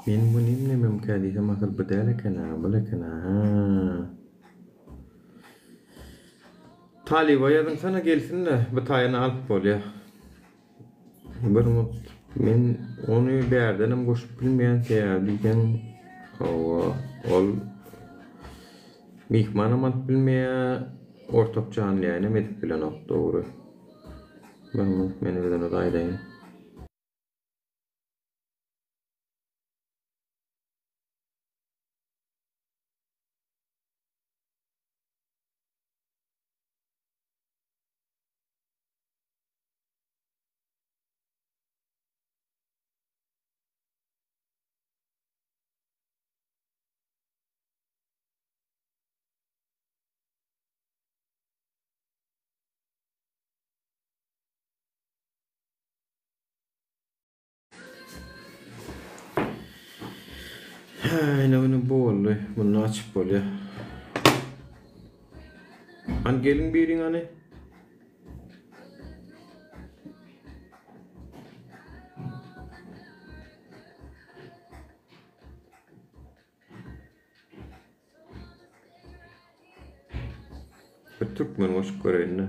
Men bu nemnememkä diýsem asyl bu däl eken-ä, bul eken-ä, hä. Talyba ýazyňsana gelsin-de, bu taýyny alyp bolýa. Bir mut men ony bärdenem goşup bilmeýän sebäbi diýseň hawa ol myhmanam alyp bilmeýä ortak janly ýaýynam edip bilenok dogry. Bir mut men özüne aýdaýyn. Hä, ine ine bu boldy. Muny açyp bolýar. Hany geliň biriň hany. Bir türkmen goşup göreýin-de.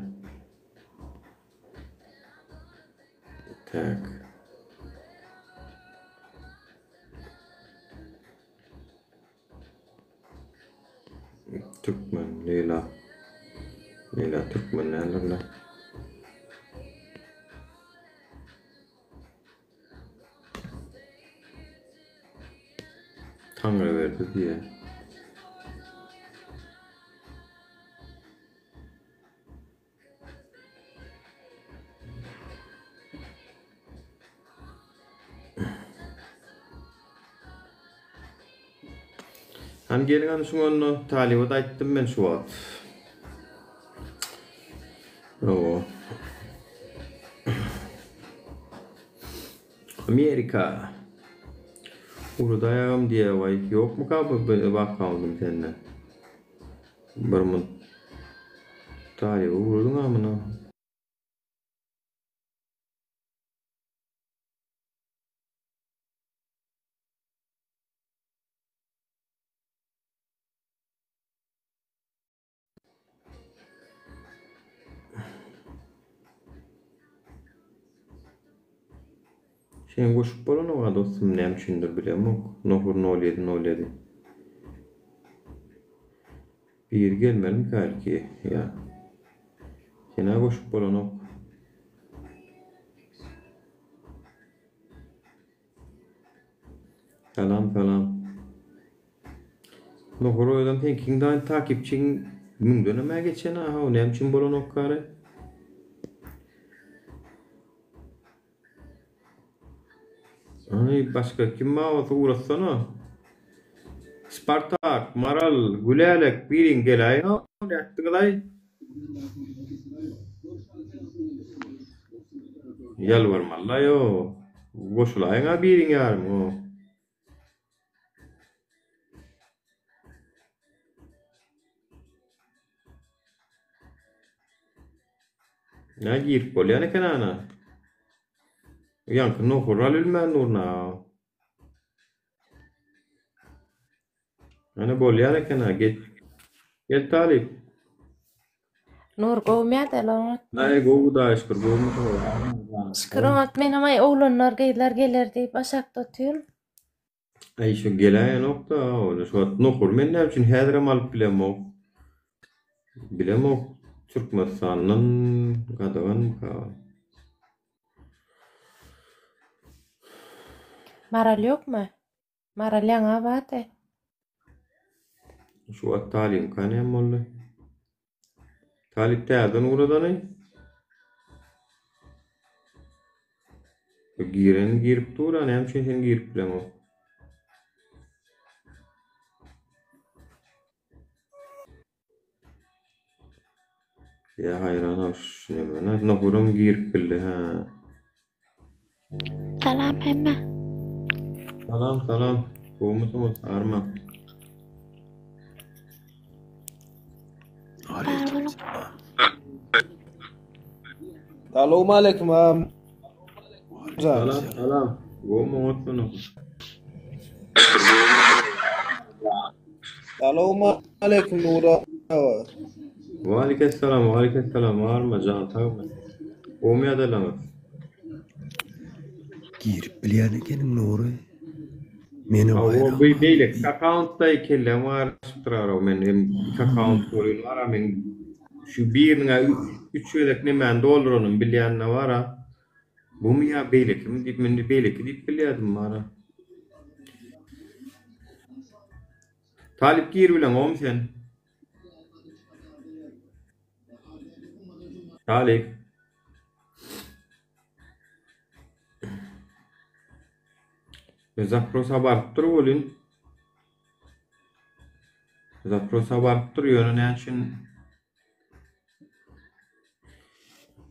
Tak. Türkmen Leýla. Leýla türkmen däldir-le. Taňryberdi diýýär. Hany geliň hany şuň onda talyba-da aýtdym men şu wagt. Hawa. Amerika. Urudy aýagym diýýär waý. Ýokmuka bu akkaundym sende? Bir munt talyba ugradyň-a muny. Sen goşup bolanok-a dostum näme üçindir bilemok. Nohur nol ýedi nol ýedi. Biri gelmelimikä ilki ýa. Senä goşup bolanok. Salam salam. Nohur özem seňkiň daýy takipçiň müňdenem-ä geçen-ä how näme üçin bolanok gary? Aý başga kim bar bolsa ugratsana. Spartak, Maral, Gülälek biriň geläýiň-a nätdiňiz-aý? Ýalbarmaly-laý-o. Goşulaýyň-a biriň ýarymyň-o. Nä girip bolýan eken ana. Ýaňky nohury al bilmän durna. Ana bolýan eken ha geç. Gel talyp. Nur gowmy ýa-da oňat? Aý gowy Hudaýa şükür gowmy. Şükür oňat menem aý oglanlar gyzlar geler diýip aşakda otyryn. Aý şu geläýenokda ony şu wagt nohur men näme üçin häzirem alyp bilemok. Bilemok Türkmenistandan gadaganmyka. Maral ýokmy? Maral ýaňa bardy. Şu wagt Talybyňka näme boldy? Talyp täzeden ugradany. Giren girip dur, näme üçin sen girip bileňok? Ýa haýran şu näme? Nohuram girip bildi ha. Salam hemme. Salam salam. Gowmysyňyz arma. Bar boluň. Salowmaleýkim agam. Salam salam. Gowmy oňatmyň? Salowmaleýkim Nury aga. Waleýkessalam, waleýkessalam, barmy jan sagmy? Gowmy ýagdaýlaryňyz? Girip bilýän ekeniň Nury. Menem Hawa, haýran bu galdym. beýleki akkauntda kelläm garyşyp durar-ow men hem iki akkaunt welin bar-a meň şu biriniň-ä üç gezek nemäni dolduranymy bilýän-de bar-a. Bumy ýa beýlekimi diýip men beýleki diýip bilýärdim bar-a. Talyp gir bileňokmy sen? Talyp. Zaprosa barypdyr welin. Zaprosa barypdyr ýöne näme üçin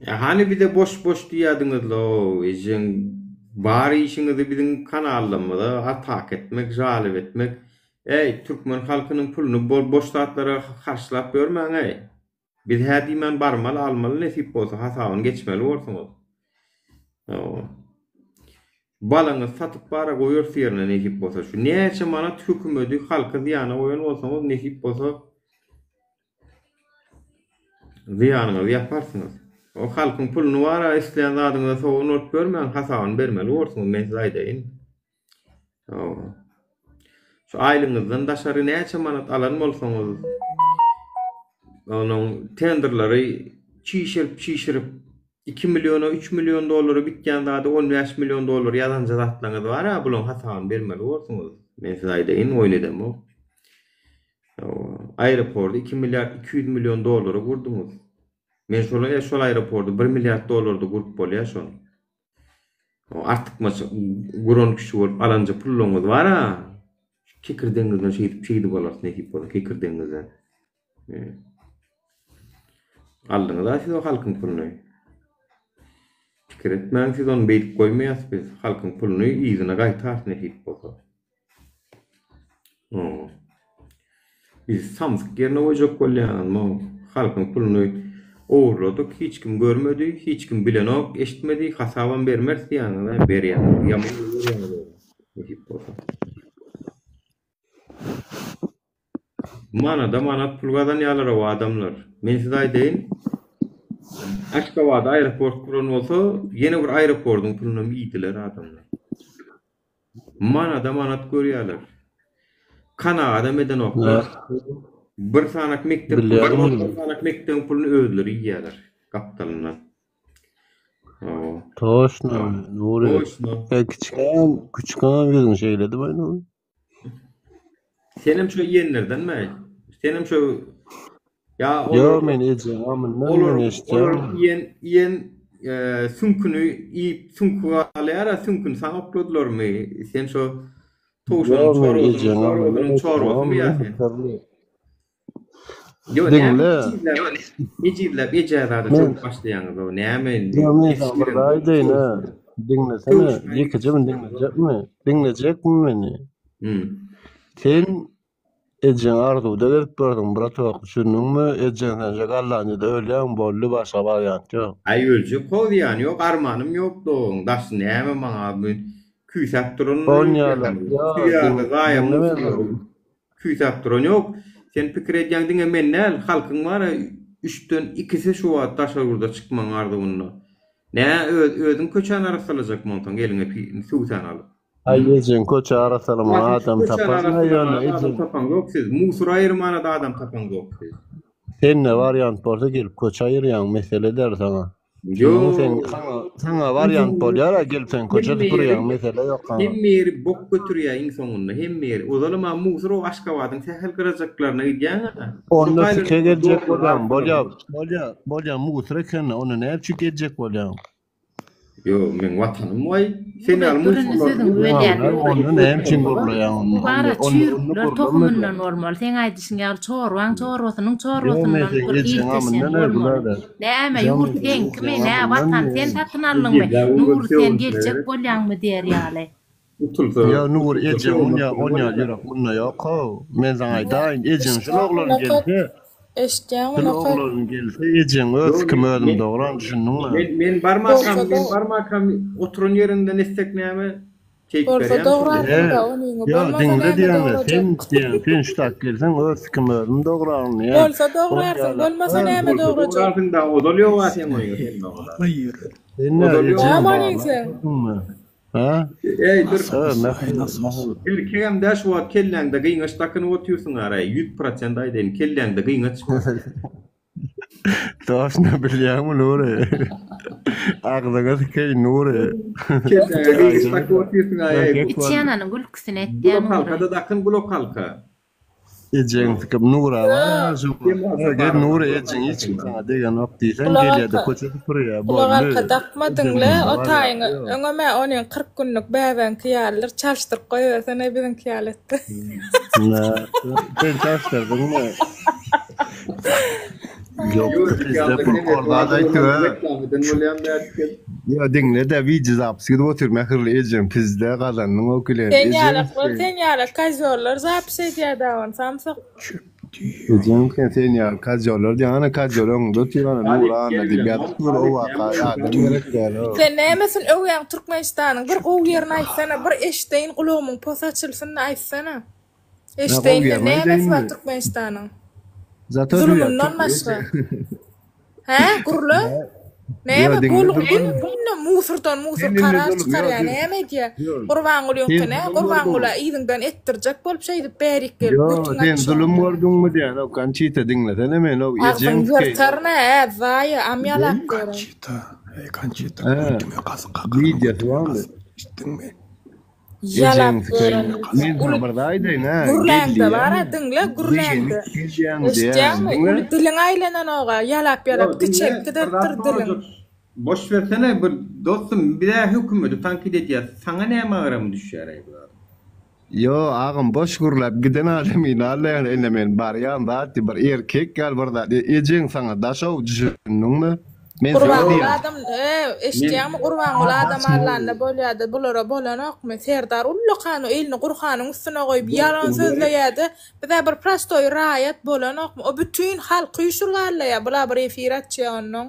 Ýa hany bize boş boş diýýädiňizlow ejeň bar işiňizi biziň kanallarymyza ataka etmek žalip etmek eý türkmen halkynyň puluny boş zatlara harçlap ýörmäňeý biz hä diýmän barmaly almaly nesip bolsa hasabyny geçmeli borsuňyz hawa balaňyzy satyp bara goýarys ýerine nesip bolsa şu näçe manat hökümedi halky zyýana goýan bolsaňyz nesip bolsa Zyýanyňyzy ýaparsyňyz. O halkyň puluny bar-a islän zadyňyza sogan bolup ýörmäň, hasabyny bermeli borsuňyz, men size aýdaýyn. Hawa. Şu aýlygyňyzdan daşary näçe manat alan bolsaňyz, onuň tenderleri çişirip-çişirip iki milliona, üç million dollara bitýän zady 15 million dollar ýazanja zatlaryňyz bar-a, bularyň hasabyny bermeli borsuňyz. Men size aýdaýyn, oýun edemok. Aeroporty 2 milliard 200 million dollara gurduňyz. Men şola e şol aeroporty 1 milliard dollarda gurup bolýar şony. Artykmaç guran kişi bolup alanja pullaryňyz bar-a. Kekirdegiňizden şeýdip şeýdip alarys nesip bolsa kekirdegiňizden. Aldyňyz-a siz o halkyň puluny. Pikir etmäň siz ony beýdip goýmaýas biz. Halkyň puluny yzyna gaýtarys nesip bolsa. Bizi samsyk ýerine goýjak bolýaňyzmy? Halkyň puluny ogurladyk, hiç kim görmedi, hiç kim bilenok, eşitmedi, hasabam bermeris diýýäňiz-ä, berýäňiz, ýaman berýäňiz nesip bolsa. Manada manat pul gazanýarlar-ow adamlar. Men size aýdaýyn, Aşgabatda aeroport guran bolsa, ýene bir aeroportyň pulunam iýdiler adamlar. Manada manat görýärler. Kanagadam edenoklar. Bir sanak mekdep puluny, bir sanak mekdebiň puluny özleri iýýärler gapdalyndan. Hawa. Toşno, Nury. Toşno. E, kiçikäm, küçükäm ýüzüň şeýledi baý Nury. Senem şo iýenlerdenmi? Senem şo Ýa Ýok, olar men ejeň amyndan olar men olar eşitýän. iýen iýen e, süňküni iýip süňki galýar-a, süňküni saňa okladylarmy? Sen şo towşanyň Ýok, men çorbasynyň ejeň amyndan çorbasynyň çorbasymy ýa eşitýän. sen? Pikirli. Ýo, näme Diňle. ejizläp ejizläp ejä zada Men çöwüp başlaýaňyz o näme indi? Ýok, men saňa bir Ýetişdiren zat aýdaýyn ha. Diňlesene, Sögüşmän ýekeje bir diňlejekmi? Diňlejekmi meni? Hmm. Sen Ejeň arzuwda gezip ýörsüň bratok düşündiňmi ejeň senje gallanjada ölýäň boldy başga wariant ýok. Aý öljek how zyýany ýok armanym ýok dogan daşy näme maňa bu küýsäp duran Onýalar ýok diňle meni. Küýsäp duran ýok sen pikir edýäň diňe men däl halkyň bara üçden ikisi şu wagt daşary ýurda çykmagyň arzuwynda nä öz özüň köçäni arassalajakmy onsoň eliňe süwsäni alyp. Aý ejeň köçe arassalamaga adam taparsyň aý ýöne ejeň. Adam tapaňzok siz. Musur aýyrmana-da adam tapaňzok siz. Sende wariant bolsa gelip köçe aýyrýaň mesele däl saňa. Ýok. Sen saňa saňa wariant bolýar-a gelip sen köçe süpürýäň mesele ýok saňa. Hemme ýeri bok götürýär iň soňunda hemme ýeri. Ozalam-a musur o Aşgabadyň sähel gyrajaklaryna gidýäň-ä. Onda sike geljek bolýaň bolýa bolýa bolýa musur ekeni onda näme üçin geljek bolýaň. Ýok, meň watanym waý. Sen ýaly Birinji sözüňi bölýän Onda näme üçin gürleýäň onda? Bu bara çüýrükler tohumyndan bolmaly. Seň aýdyşyň ýaly çorbaň çorbasynyň çorbasyndan bir ilteşen bolmaly. Näme ýurt seňkimi, nä watan sen satyn aldyňmy, Nury sen geljek bolýaňmy diýer ýaly. Utulsa. Ýa Nury ejeň onýa onýa ýürek munda ýok-how. Men saňa aýdaýyn, ejeň şul oglan gelse, Eşitýäňmi şul Nokat? oglan gelse ejeň öz sikim özüm dogran düşündiňmi? Men men barmakam men barmakam oturan ýeriňden etsek näme? Keýp Bolsa berýämi şol? dograrsyň-da onyňy, Ýo bolmasa diňle näme diýende dograjak? sen diýen sen şu tak gelseň öz sikim özüm dograryn diýen. Bolsa dograrsyň, bolmasa näme Bolsa dograjak? dograrsyň-da ozal ýog-a seň oýuňa sen dograr. Sen nä Ozal ýok. ejeň Näme onyň barlap sen? gördüňmi? Ha? Eý dur. Ha, mähri. Erkegem dä şu wagt kelläňde gyňaç dakynyp otyrsyň araý 100% aýdaýyn kelläňde gyňaç bar. Toşna bilýäňmi Nury? Agzyňa sikeýin Nury. Kelläňe gyňaç dakyp otyrsyň aý. Içýananyň gülküsini etýä Gulak Nury. halka-da dakyn gulak halka. Ejeň sikip Nura bar şu gel Nury ejeň hiç kim saňa degenok diýseň Gulak gelýä-de halka köçe süpürýä Gulak boldy. halka dakmadyň-le o Ejeň bar taýyňy ýa. öňem-ä onyň 40 günlük bäbegiňki ýalydyr çalyşdyryp goýbersene biziňki ýaly etdi. Nä sen çalyşdyrdyňmy? Ýok bizde pul korda aýtdy. Ýa diňle-de wideo zapis gidip otyr mähirli ejem pizde gazandyň o kilen Sen ejem ýalaklar sen ýalak kozýollar zapis edýär-dä ony samsyk. Ejem sen sen ýaly kozýollar diýýän ana kozýol öňüňde otyr ana Nury Anna diýip ýazyp dur o waka adam gerek däl o. Sen nämesini öwýäň Türkmenistanyň bir gowy ýerini aýtsana bir eşdeýin gulagymyň posy açylsyn-da aýtsana. Eşdeýin-de nämesi bar Türkmenistanyň? Zulumyndan başga. Hä, gürle? Näme bol günde musurdan musur karar çykarýar, näme edýär? Gurbangulyňky nä? Gurbangula yzyňdan etdirjek bolup şeýdip bärik gelip götüňi açýaň. Sen zulum gördüňmi diýen, o Konçita diňlesene meni, o ejeň Agzyň ýyrtaryn-a, ä, zaýa, amýalap görün. Konçita, eý Konçita, götüňe gazyk kakaryn, götüňe gazyk, eşitdiňmi? Ýalap gören. Men sana bir zat aýdaýyn hä. Gürläňde bar-a diňle gürläňde. Eşitýäňmi? Uly diliň aýlananoga ýalap ýalap kiçelip gidipdir diliň. Boş bersene bir dostum bizä hökümeti tankyt edýäs saňa näme agramy düşýäräý bu zadyň. Ýo agam boş gürläp giden adamyny alýan ine men barýan zat bir erkek ýaly bir zat ejeň saňa daşow düşündiňmi. Men saňa Gurbanguly diýýän. adam e, eşitýäňmi Gurbanguly adam allanda bolýada bulara bolanokmy Serdar ullakan o elini Gurhanyň üstüne goýup ýalan sözleýäde bizä bir prostoý raýat bolanokmy o bütin halky üýşürgallaýa bula bir efir açýa onnoň.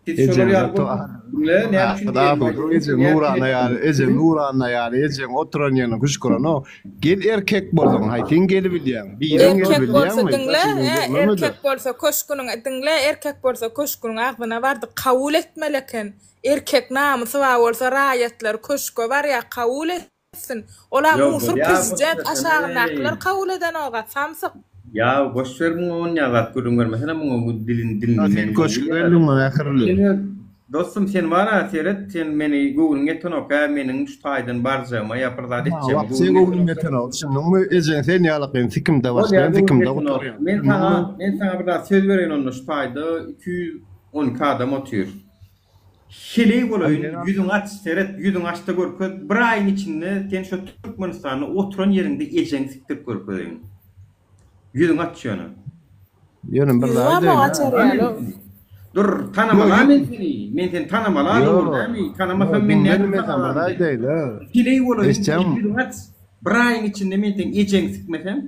Siz şolar Ejeň ýaly zato bolsaňyz diňle näme üçin diýelim Asuda ejeň Nurana ýaly ejeň Nurana ýaly ejeň oturan ýerine küşkürenok. Gel erkek bolsaň haý sen gelibilýäň biriň Erkek bolsa gelibilýäňmi diňle daşyňy e görmemede. erkek bolsa köşgüniň diňle erkek bolsa köşgüniň agzyna bardy kabul etmeli eken erkek namysy bar bolsa raýatlar köşge barýa kabul etsin ola Ýok musur bolýa boş prezident bersene aşagyndakylar kabul edenoga samsyk. Ýa boş ber muňa onýa zat gürrüň bermesene muňa bu dilini Ýa dilini sen men gowy köşge bilýän. geldiňmi mähirli. Sen öz dostum sen bara seret sen meni göwnüň ýetenok hä meniň şu taýdan barjagyma ýa bir zat Ha etjegime wapşe göwnüň göwnüm ýetenok. ýetenok düşündiňmi ejeň sen ýaly sikimde Bolýa başlaýan göwnüň sikimde ýetenok. gutarýan Men saňa düşündiňmi. men saňa bir zat söz bereýin onda şu taýda 212 adam otyr. Heleý bolaýyn ýüzüňi aç seret ýüzüňi açda görkez bir aýyň içinde sen şo Türkmenistanda oturan ýeriňde ejeňi sikdirip görkezeýin. Ýüzüňi aç ýöne. Ýöne bir zat Ýüzüňem aýdaýyn ha. açar ýaly. Dur tanamala men seni. Men seni tanamala dogry dämi? Tanamasam men Diňle nädip men saňa bir zat aýdaýyn ha. Heleý bolaýyn ýüzüňi aç. Bir aýyň içinde men seň ejeňi sikmesem,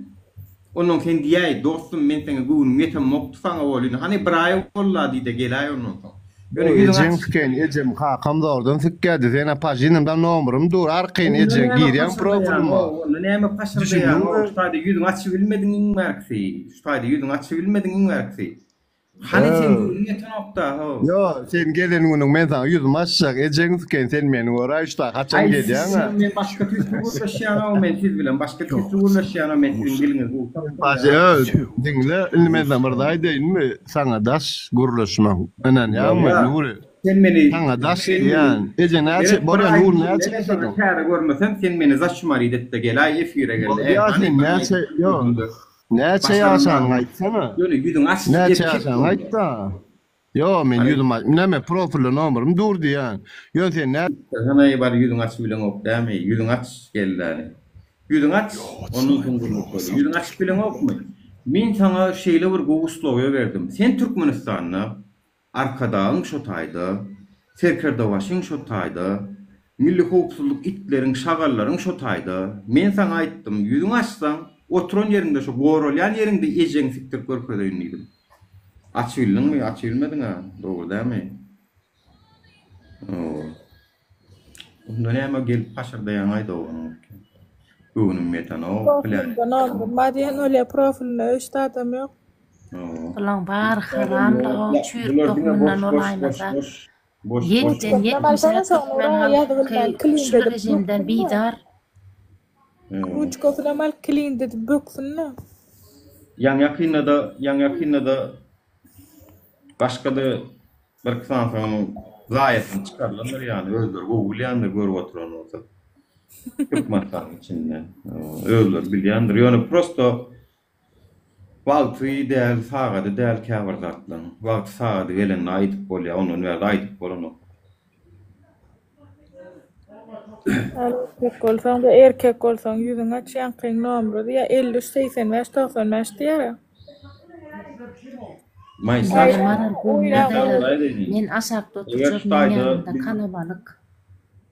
onnoň sen diýäý, dostum men saňa göwnüm ýetemokdy saňa bolýyn. Hany bir aý boldy-la diý-de geläý ondan soň. Ýöne ýüzüňi Ejeň aç. sikeýin ejem kakam zordan sikýärdi sen-ä pažinamda nomerym dur arkaýyn Onda eje näme girýäň paşyrdaýaň profilyma o, onda näme paşyrdaýaň o, düşündiňmi? şu taýda ýüzüňi açybilmediň iň bärkisi, şu taýda ýüzüňi açybilmediň iň bärkisi. Hany sen göwnüň ýetenokda ho. Ýo, sen gelen günüň men saňa ýüzümi açjak, ejeň sikeýin sen meni göräý şu taý haçan Aý gelýäň-ä. siz men başga tüýsli gürleşýän-ow men siz bilen başga tüýsli gürleşýän-ow men siziň diliňizi gowy tapdym ýa. Diňle, indi men saňa bir zat aýdaýynmy, saňa daş gürleşmek, ynanýaňmy Ýa, Nury? sen meni Saňa daş sen meni diýýän. Eje näçe, Seret bir bolýa aýyň Nury içinde näçe men saňa ýaşadyň? çäre görmesem sen meni zaçmarit et-de geläý efire gel-de, Bolýa hany sen bir näçe, aýyň ýo, içinde. Näçe Başarymdan ýaşanyňy aýtsana. Ýöne ýüzüňi aç Näçe erkek ýaşanyňy bol. aýtda. Ýo men Hany. ýüzüm aç. Näme profilde nomerim dur diýýän. Ýöne sen nä. Hanaý bar ýüzüňi açyp bileňok dämi? Ýüzüňi aç gelläni. Ýüzüňi aç, ondan soň gürrüň bolýar. Ýüzüňi açyp bileňokmy? Men saňa şeýle bir gowy uslowiýa berdim. Sen Türkmenistanda Arkadagyň şo taýda, Serkerdebaşyň şo taýda, Milli howpsuzlyk itleriň, şagallaryň şo taýda. Men saňa aýtdym, ýüzüňi açsaň, oturan ýeriňde şo goralýan ýeriňde ejeňi sikdirip görkezeýin diýdim. Açybildiňmi? Açybilmediň-ä, dogry dälmi? Hawa. Onda näme gelip haşyrdaýaňaý doganyň eken. Göwnüm ýetenok bilen. Profilinde nomer bar diýen bolýa profilinde öýçde adam ýok. Bulaň bary haram-la çüýrük Bular diňe tohumyndan boş boş boş bolaýmasa. boş boş boş. Ýetden ýetmişe türkmen halky şul rejimden bizar. Ruçkasynam alyp klin edip böksün-de. Ýaňy ýakynda-da ýaňy ýakynda-da başga-da birki sanysynyň zaýasyny çykarylandyr ýaly özleri gowy bilýändir görüp oturan bolsa. Türkmenistanyň içinde özleri bilýändir. Ýöne prosto wagty däl, sagady däl käbir zatlaryň. Wagty sagady gelende aýdyp bolýar, ondan bärde aýdyp bolanok. Erkek bolsaň-da erkek bolsaň ýüzüňi aç ýaňkyň nomry diýýär 53 85 95 diýýär. Maýsa. Men aşakda oturjak meň ýanymda kalabalyk.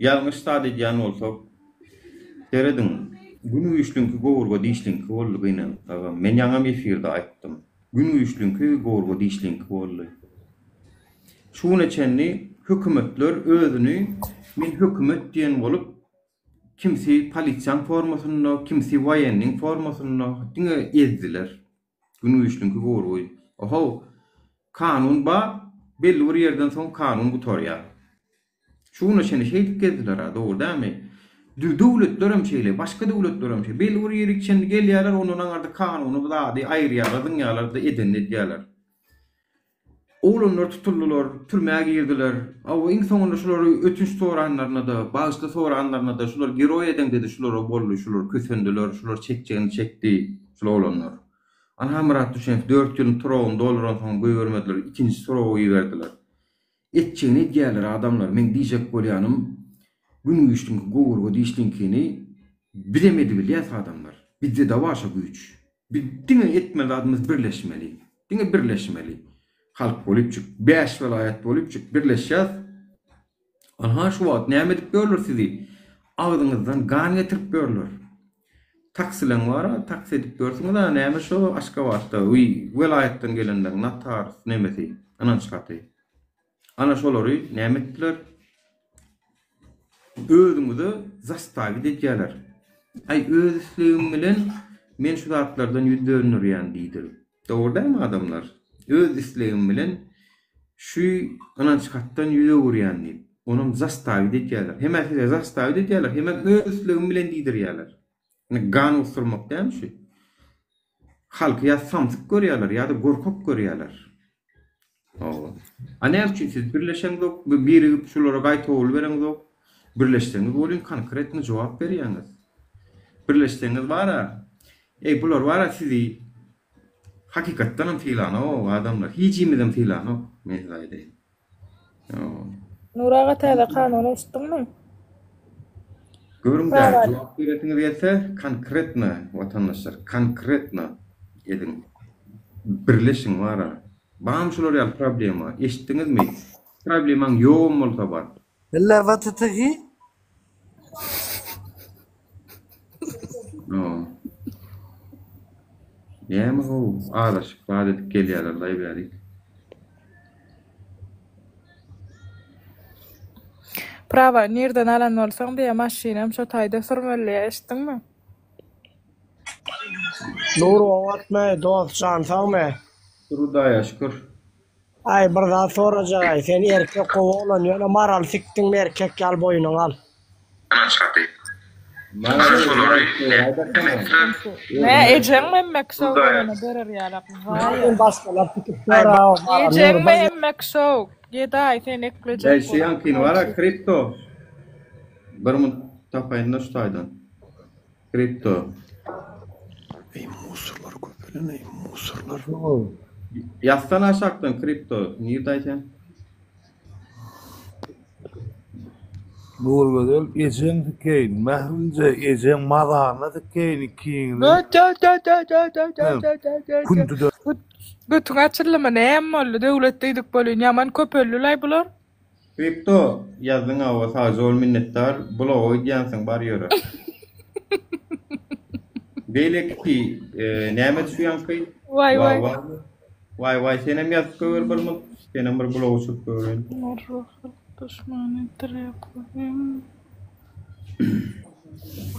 Ýalňyş zat edýän bolsak serediň Gün güýçliňki gowurga dişliňki boldy gynansagam men ýaňam efirde aýtdym Gün güýçliňki gowurga dişliňki boldy. Şu güne çenli hökümetler özüni men hökümet diýen bolup, kimsi polisiýaň formasynda, kimsi woýenniň formasynda diňe ezdiler. Gün güýçlüňki gowurgy. Ohow, kanun bar, belli bir ýerden soň kanun gutarýar. Şu güne çenli şeýdip gezdiler-ä, dogry dälmi? Döwletlerem şeýle, başga döwletlerem şeýle. Belli bir ýerik çenli gelýärler, ondan aňyrda kanuny, zady aýyrýarlar, zyňýarlar-da, edenini edýärler. Oglanlar tutuldylar, türmä girdiler. Hawa, iň soňunda şulary ötünç soranlaryna-da, bagyşla soranlaryna-da, şular geroý edeňde-de şulara boldy, şular kösendiler, şular çekjegini çekdi, şul oglanlar. Anha Myrat Düşenow dört ýylyny turagyny dolduransoň goýbermediler, ikinji turaga iberdiler. Etjegini edýärler adamlar, meň diýjek bolýanym, gün güýçliňki gowurga dişliňkini bizem edibilýäs adamlar. Bizde-de bar şo güýç. Biz diňe etmeli zadymyz birleşmeli. Diňe birleşmeli. Halk bolupjyk, bäş welaýat bolupjyk birleşýäs. Anha şu wagt näme edip ýörler sizi? Agzyňyzdan gan getirip ýörler. Taksileň bar-a, taksi edip ýörsüňiz-a, näme şo Aşgabatda, wiý, welaýatdan gelenleriň notarius nemesi, ynanç haty. Ana şolary näme etdiler? Özüňize zastavit edýärler. Aý öz islegim bilen men şu zatlardan ýüz döndürýän diýdirip. Dogry dälmi adamlar? Öz islegim bilen şu ynanç hatdan ýüz öwürýän diýip. Onam zastavit edýärler. Hem-ä size zastavit edýärler, hemem öz islegim bilen diýdirýärler. Indi gan gusdurmak dälmi şu? Halky ýa samsyk görýärler, ýa-da gorkak görýärler. Hawa. A näme üçin siz birleşeňzok, birigip şulara gaýtawul bereňzok? Birleşseňiz welin konkretno jogap berýäňiz. Birleşseňiz bara, eý bular bara sizi hakykatdanam sylanok adamlar, hijimizem sylanok, men size aýdaýyn. Nur aga täze kanun eşitdiňmi? Görüň dä, jogap beresiňiz gelse konkretno watandaşlar, konkretno ediň. Birleşiň bara. Barmy şular ýaly problema? Eşitdiňizmi? Problemaň ýogam bolsa bar. Illa vtth. No. Näme how azaşyp zat edip gelýärler laý bärik. Prawa nirden alan bolsaň diýä maşynam şo taýda sürmeli diýä eşitdiňmi? Nur oňatmy dost jan sagmy. Hudaýa şükür. Aý bir zat sorajagaý sen erkek gowy oglan ýöne maraly sikdiňmi erkek ýaly boýnuňa al. Nä ejeňmi emmek şow bolana berer ýalak Waý başgalar sikip ýör Ejeňmi emmek şow gedaý seni eklejek Äý şu ýaňkyny bara kripto bir munt tapaýynda şu taýdan. Kripto. Eý musurlar köpelen eý musurlar. Ýazsana aşakdan kripto nirdaý sen. Nurgözel ejeň sikeýin Mährilje ejeň mazaryna sikeýin ikiňizi kündüde. Götüň açyldymy näme boldy döwlet diýdik welin ýaman köpeldilaý bular. Kripto ýazdyň hawa sagja bol minnetdar bloga gidýänsiň bar ýöre. Beýleki näme şu ýaňky? Waý waý. Waý waý senem ýazyp goýber bir munt senem bir blog uçuryp goýbereýin. Duşmany direk.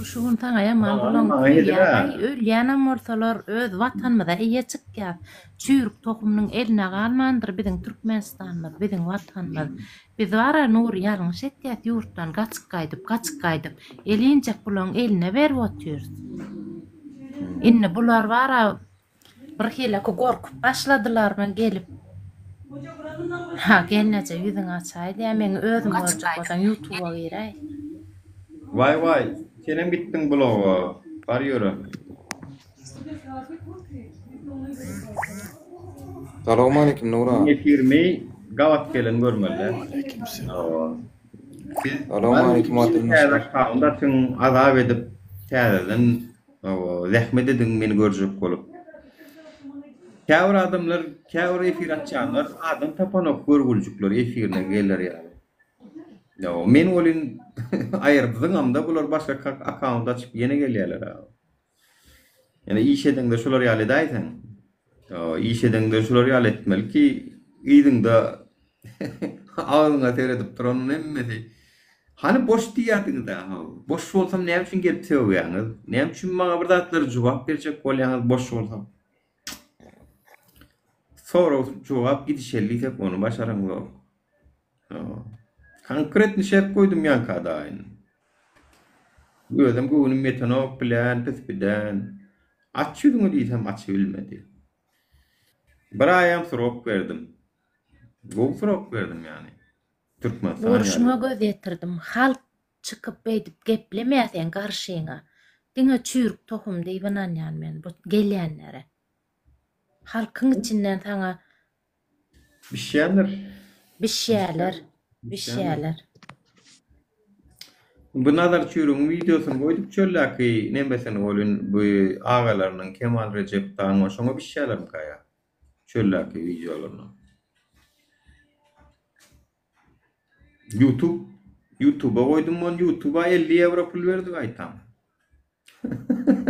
Şu gün saňa ýaman bulaň köýýär-aý, ölýänem bolsalar öz watanymyza eýe çykýas. Çüýrük tohumynyň eline galmandyr biziň Türkmenistanymyz, biziň watanymyz. Biz bara Nury ýalňyş etýäs ýurtdan gaçyp gaýdyp, gaçyp gaýdyp, elinjek bulaň eline berip otyrys. Indi bular bara Bir hileki gorkup başladylarmy gelip. Ha gelneje ýüzüňi açaý diýä meň özüm görjek bolsaň ýutuba giräý. Waý waý senem gitdiň bloga bar ýöre. Salowmaleýkim Nury aga. Efirimi gabat gelen görmeli. Siz Salowmaleýkim watandaşlar. Täze akkaunt açyň azap edip täzeden Hawa, zähmet ediň meni görjek bolup. Käbir adamlar, käbir efir açýanlar adam tapanok görgüljikler efirine geler ýaly. Ýa, men welin aýryp zyňamda bular başga akkaunt açyp ýene gelýärler. Ýöne iş edeňde şular ýaly edäýseň. Iş edeňde şular ýaly etmeli ki, yzyňda agzyňa seredip duranyň hemmesi Hany boş diýýärdiňiz-ä, boş bolsam näme üçin gelip sögýäňiz? Näme üçin maňa bir zatlara jogap berjek bolýaňyz boş bolsam? Sorag jogap gidişeli diýsek ony başaraňzok. Konkretny şert goýdum ýaňka daýyn. Özem göwnüm ýetenok bilän pis-piden. Aç ýüzüňi diýsem açybilmedi. Bir aýam srok berdim. Gowy srok berdim ýany. Türkmenistan Nury şuňa göz ýetirdim. Halk çykyp beýdip geplemeýär seň garşyňa. Diňe çüýrük tohum diýip ynanýan men bu gelýänlere. Halkyň içinden saňa Bişýändir. Bişýärler. Bişýärler. Bu Nazar çüýrügiň wideosyny goýduk çöldäki nemesini welin bu agalarynyň Kemal Rejep dagyň şoňa bişýärlermika ýa çöldäki wideolaryna. Youtube Youtuba goýdum ony Youtuba 50 ýewro pul berdi gaýtam.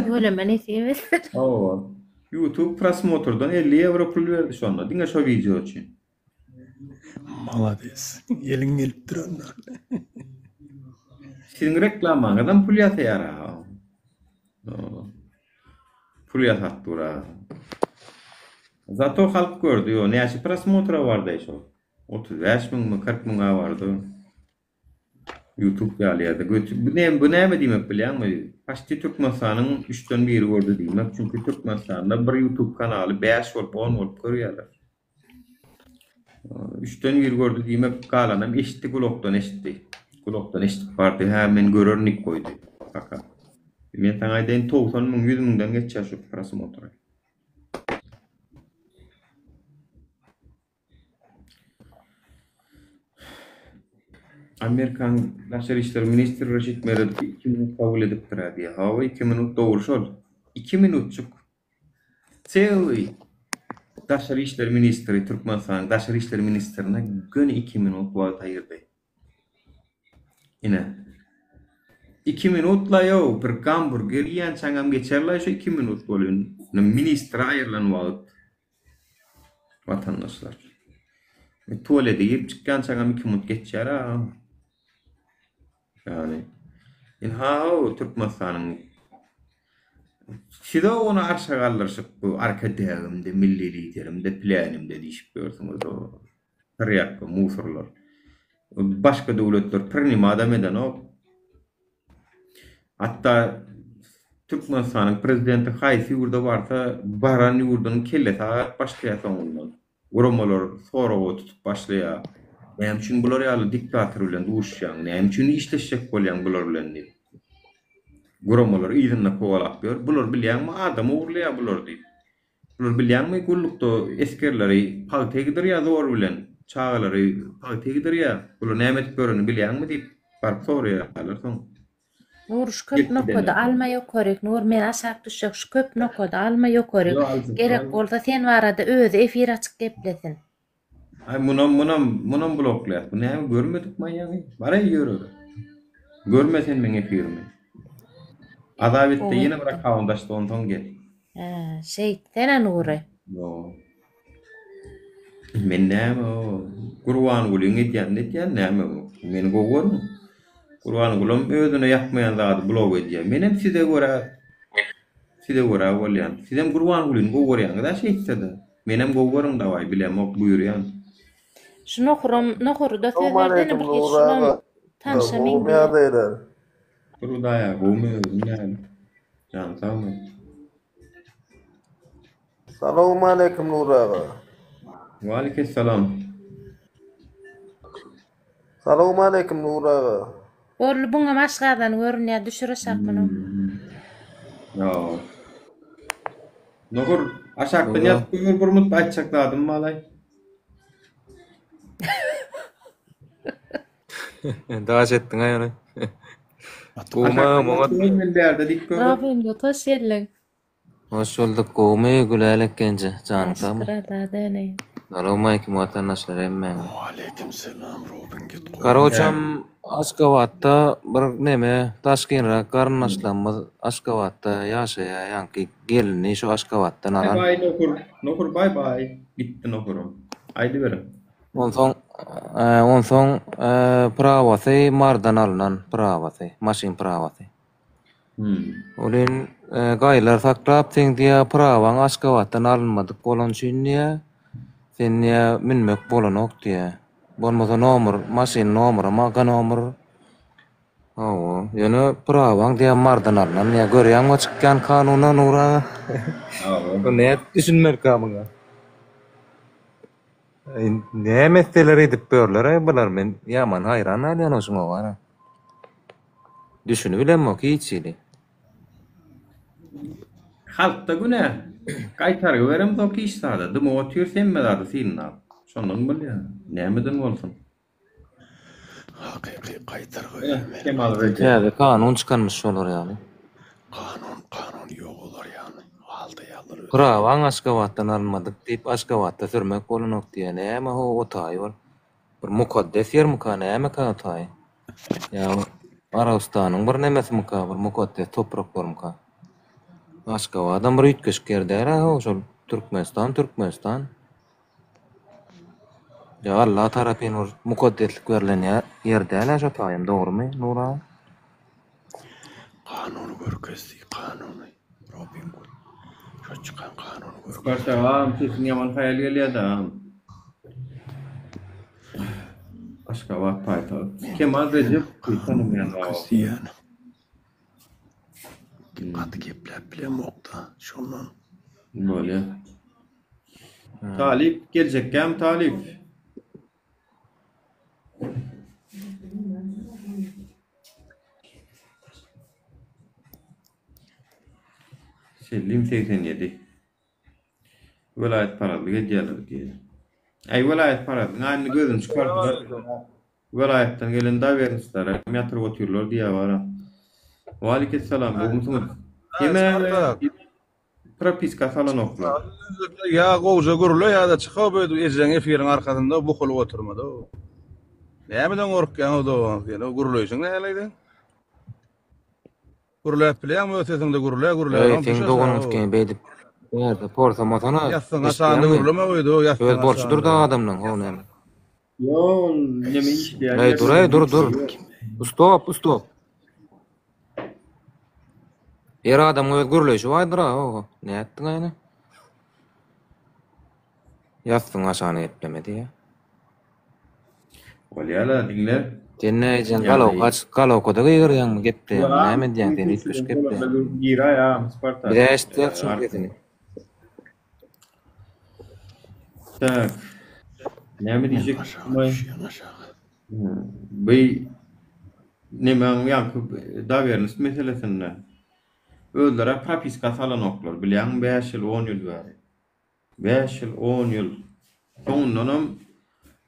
Tüweleme nesip etsin. Hawa. Youtube prosmotrdan 50 ýewro pul berdi şonda diňe şo wideo üçin. Malades. Eliň gelip durandyr. Siziň reklamaňyzam pul ýasaýar a. Pul ýasap dur a. Zato halk gördi ýo näçe prosmotra bardaý şol. 35 müňmi 40 müňä bardy. Youtube ýaly ýerde göt bu näme bu näme diýmek bilýäňmi? Paçti Türkmenistanyň üçden biri gördi diýmek. Çünki Türkmenistanda bir Youtube kanaly 5 bolup 10 bolup görýärler. Üçden biri gördi diýmek galanam eşitdi gulakdan eşitdi. Gulakdan eşidip bardy hä men görerin diýip goýdy. Kaka. Men saňa aýdaýyn 90 müň 100 müňden geçýär şu prosmotry. Amerikanyň Daşary işler ministri Reşit Meredowy iki minut kabul edipdir-ä diýýär. Hawa, iki minut dogry şol. Iki minutjyk. Çelly Daşary işler ministri Türkmenistanyň Daşary işler ministrine göni iki minut wagt aýyrdy. Ine. Iki minut-la-ýow, bir gamburger iýençäňem geçer-laý şu iki minut welin. Ministre aýrylan wagt. Watandaşlar. Tualete girip çykýançaňam iki minut geçýär agam. Ýagny ynha-ow Türkmenistanyň Siz-ow ony arşa galdyryşyp bu Arkadagymda, Milli Liderimde, pylänymda diýşip ýörsüňiz-ow. Pyrýakga musurlar. Başga döwletler prinimadam edenok. Hatda Türkmenistanyň prezidenti haýsy ýurda barsa, baran ýurdunyň kellesi agaryp başlaýar soňundan. Guramalar soraga tutup başlaýar. Näme üçin bular ýaly diktator bilen duşuşýaň, näme üçin işleşjek bolýaň bular bilen diýip. Guramalar yzynda kowalap ýör. Bular bilýäňmi adam ogurlaýar bular diýip. Bular bilýäňmi gullukda esgerleri pagta egdirýär zor bilen, çagalary pagta egdirýär. Bular näme edip ýörenini bilýäňmi diýip baryp soraýarlar soň. Nur şu köp nokady alma ýokaryk Nur men aşak düşjek şu köp nokady alma ýokaryk gerek bolsa sen barada özi efir açyk geplesin. Aý munam munam munam bloklaýas. Bu näme görmedik maýagy? Baraý ýör özi. Görme sen meň efirimi. Azap etde ýene bir akkaunt açdy onsoň gel. Hä, şeýtsene Nury. Ýok. Men näme o Gurbangulyň edýänini edýän näme bu? Meni gowy görüň. Gurbangulam özüne ýakmaýan zady blok edýär. Menem size görä size görä bolýan. Sizem Gurbangulyny gowy görýäňiz-ä şeýtse-de. Menem gowy görüň dawaý bilemok buýurýan. Şu nohuram nohury-da söz bersene bir hiç şulam tanşa meňzeýär. Şükür Hudaýa gowumy özüň nähili? Janyň sagmy? Salowmaleýkim Nury aga. Waleýkessalam. Salowmaleýkim Nury aga. Boldy buňam aşgazany görünýär düşür aşak muny. Ýok. Nohur aşakdan ýazyp goýber bir mut aýtjak zadym balaý. Daş etdiň aý ony. Gowmy muňa? Men bärde dik görüp. Robin gut hoş geldiň. Hoş bulduk gowmy Gülälek genje janyň sagmy. Şükür Allaha döneýin. Salowmaleýkim watandaşlar hemmäňize. Waleýkim selam Robin git gowy. Karoçam Aşgabatda bir neme daşkynrak garyndaşlarymyz Aşgabatda ýaşaýa ýaňky gelini şu Aşgabatdan Baý alan. baý Nohur. Nohur baý baý. Gitdi Nohuram. Aýdyberiň. Onsoň onsoň prawasy Marydan alynan prawasy maşyn prawasy. Welin gaýylar saklap seň diýýär prawaň Aşgabatdan alynmadyk bolany üçin diýýär sen diýýär münmek bolanok diýýär. Bolmasa nomer maşyn nomeram aga nomer. Hawa ýöne prawaň diýýär Marydan alynan diýýär. Görýäňmi o çykýan kanuna Nury aga? Hawa. Nädip düşünmelikä muňa? Näme etseler edip görler-aý bular men ýaman haýran galýan şuňa gara. Düşünibilemok hiç hili. Halkda günä. Gaýtargy beremzok hiç zada. Dymyp otyrys hemme zady synlap. Şondan bolýa. Nämeden bolsun. Hakyky gaýtargy bermeli. Kemal Rejep. Täze kanun çykanmyş şolar ýaly. Kanun kanun ýok olar ýaly. Aldaýarlar özlerini. Prawaň Aşgabatdan alynmadyk diýip Aşgabatda sürmek bolanok diýýä. Näme ho o taýy ol. Bir mukaddes ýermika nämeka o taýy? Ýa Arabystanyň bir nemesimika bir mukaddes topraklarmyka? Aşgabadam bir üýtgeşik ýer däl-ä ho şol Türkmenistan Türkmenistan. Ýa Alla tarapyn bir mukaddeslik berlen ýer däl-ä şo taýam dogrymy Nury aga? Kanuny görkezdi kanuny Robin Gud şo çykan kanuny görkezdi. Spartak agam sesiň ýaman haýal gelýädä agam. Aşgabat paýtagt. Kemal Rejep tanamaýan Diýýän. Gaty gepläp bilemokda şondan. Bolýa. Talyp geljekkäm talyp. Selim 87. Welaýatparazlyk edýärler diýýär. Äý welaýatparazlygyň aýny gözüni çykardylar. Welaýatdan gelen dawernistler hem ýatyryp otyrlar diýýär bara. Waleýkessalam gowumysyňyz? Hemä propiska salanoklar. Ýa gowja gürle ýa-da çyk-ow beýdip ejeň efiriň arkasynda bukulyp oturma-da. Nämeden gorkýaň-ow dogan sen? O gürleýşiň nähili-de? Gürläp bilýäňmi öz sesiňde gürle gürle. Eý seň doganyň sikeni beýdip bärde porsamasana. Ýassygyň aşagynda gürleme öýde o ýassygyň Öz bolşudyr da adamlaň ho näme. Ýo ol neme işleýär. Eý dur eý dur dur. Stop stop. Her adamyň öz gürleýşi bardyr a ho. Nätdiň aýna? Ýassygyň aşagyna gepleme diýýä. Bolýa-la, diňle. Sen näýjeň galowka açyp galowkada gygyrýaňmy gepleýäňmi näme edýäň sen üýtgeşik gepleýäň. Giräý agam Spartak. Biz eşitýäs şuň sesini. Tak. Näme diýjek? Bu nemäň ýaňky dowernost meselesinde özleri propiska salanoklar bilýäňmi 5 ýyl 10 ýyl bäri. 5 ýyl, 10 ýyl. Soňundanam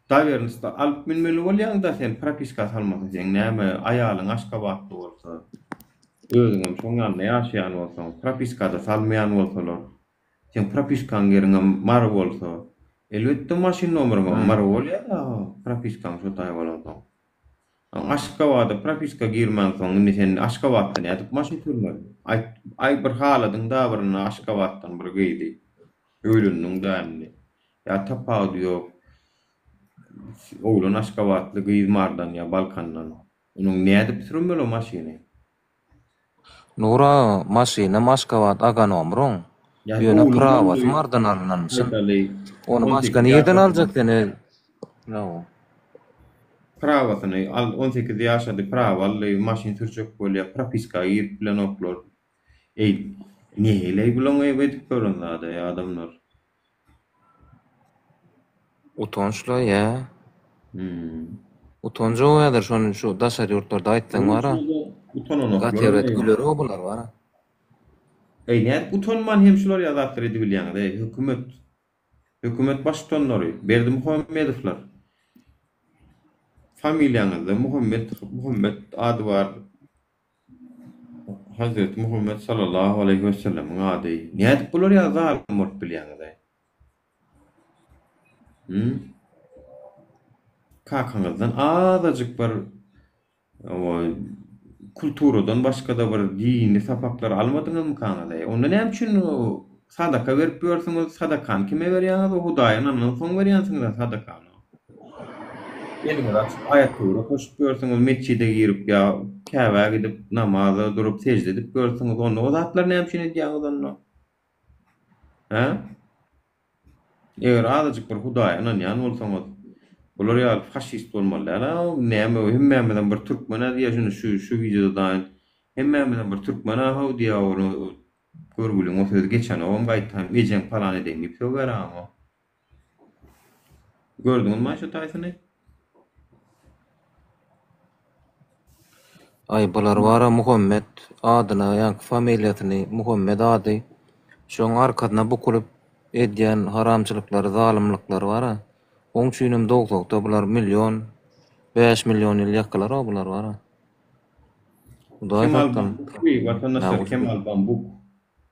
dowernosda alyp münmeli bolýaň-da sen propiska salmasa seň näme aýalyň Aşgabatly bolsa, özüňem şoň ýanynda ýaşaýan bolsaň, propiskada salmaýan bolsalar, seň propiskaň ýeriňem Mary bolsa, elbetde maşyn nomeriňem Mary bolýar-da propiskaň şo taý bolansoň. Aşgabada propiska girmänsoň indi sen Aşgabatda nädip maşyn sürmeli? Aýt, aý bir haladyň-da birine Aşgabatdan bir gyzy. Öýlendiň-dä indi. Ýa tapawudy ýok. Oglan Aşgabatly, gyz Mardan ýa Balkandan. Onuň nädip sürmeli o maşyny? Nur aga, maşynam Aşgabat aganomryň. Ýa Ýöne ogluň prawasy boldy. Mardan alynanmyşyn. Aýdaly, Ony 18 başga nirden ýaşady. aljak sen e? Hawa. Prawasyny al, 18 ýaşady, prawa aldy, maşyn sürjek bolýar, propiska girip bilenoklar. Eý, nähili-eý bulaň eý edip ýören zady-eý adamlar? Utançla ýa. Hmm. Utanjak häzir şony şu daşary ýurtlarda aýtsaň bara. Utananoklar. Gaty erbet güler o bular bara. Eý nädip utanman hem şular ýaly zatlar edibilýäňiz eý hökümet. Hökümet baştutanlary Berdimuhamedowlar. Familiýaňyzda Muhammet Muhammet ady bar. Hazreti Muhammet sallallahu aleýhi wesellemiň ady. Nädip bular ýaly zalym bolup bilýäňiz-aý? Hü? Kakaňyzdan azajyk bir kulturadan başga-da bir dini sapaklar almadyňyzmykaňyz-aý? Onda näme üçin sadaka berip ýörsüňiz? Sadakany kime berýäňiz? O Hudaýa ynandan soň berýänsiňiz-ä sadakany. Eliňizi açyp aýat-töwir okaşyp ýörsüňiz, metjide girip ýa Käbä gidip namaza durup sežde edip ýörsüňiz, onda o zatlary näme üçin edýäňiz onda? Hä? Eger azajyk bir Hudaýa ynanýan bolsaňyz, bular ýaly faşist bolmaly däl-ä, näme hemmämizem bir türkmen-ä diýýär şuny şu şu wideoda daýyn hemmämizem bir türkmen-ä how diýýär ony görgüliň o sözi geçenogam gaýtam ejeň palan edeýin diýip sögýär aňa. Gördüňizmi şu taýsyny? Aý bular bara Muhammet adyna ýaňky familiýasyny Muhammet ady şoň arkasyna bukulyp edýän haramçylyklary zalymlyklary bara oň üçinem dowzahda bular million 5 million ýyl ýakylar o bular bara Hudaý Kemal saklasyn. Bambuk watandaşlar Kemal Bambuk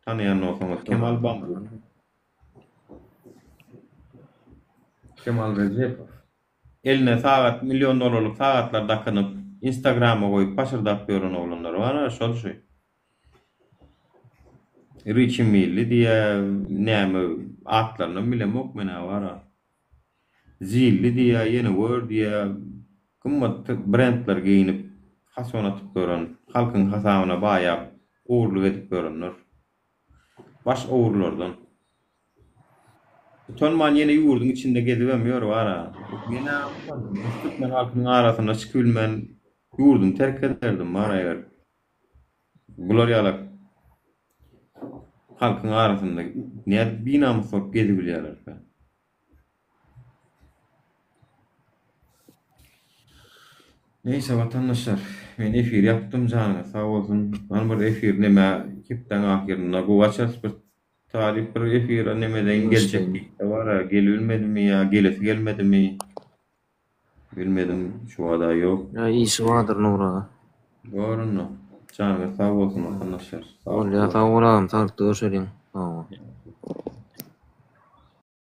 tanaýan bolsaňyz Kemal Bambuk. Kemal Rejepow. Eline sagat million dollarlyk sagatlar dakynyp, instagrama goýup paşyrdap ýören oglanlar bar-a, şol şu. Riçi Milli diýýä, näme atlarynam bilemok men-ä bar-a. Zilli diýýä, ýene gör diýýä, gymmat brendler geýnip, fason atyp ýören, halkyň hasabyna baýap, ogurlyk edip ýörenler. Baş ogrulardan. Utanman ýene ýurduň içinde gezibem ýör bara. Men-ä utandym. Şu türkmen halkynyň arasynda çykybilmän ýurdumy terk ederdim bara eger bular ýalak halkyň arasynda nädip binamys bolup gezibilýärlerkä. Neýse watandaşlar, men efiri ýapdym janyňyz sag bolsun. Hany bir efir neme hepdäň ahyrynda gowy açarys bir talyp bir efire nemedeýin geljek diýipdi bara gelibilmedimi ýa gelesi gelmedimi bilmedim şu wada ýok. Ýa işi bardyr Nury aga. Bor onda. Janyňyz sag bolsun watandaşlar. Bolýa sag bol agam saglykda görşeliň. Sag bol.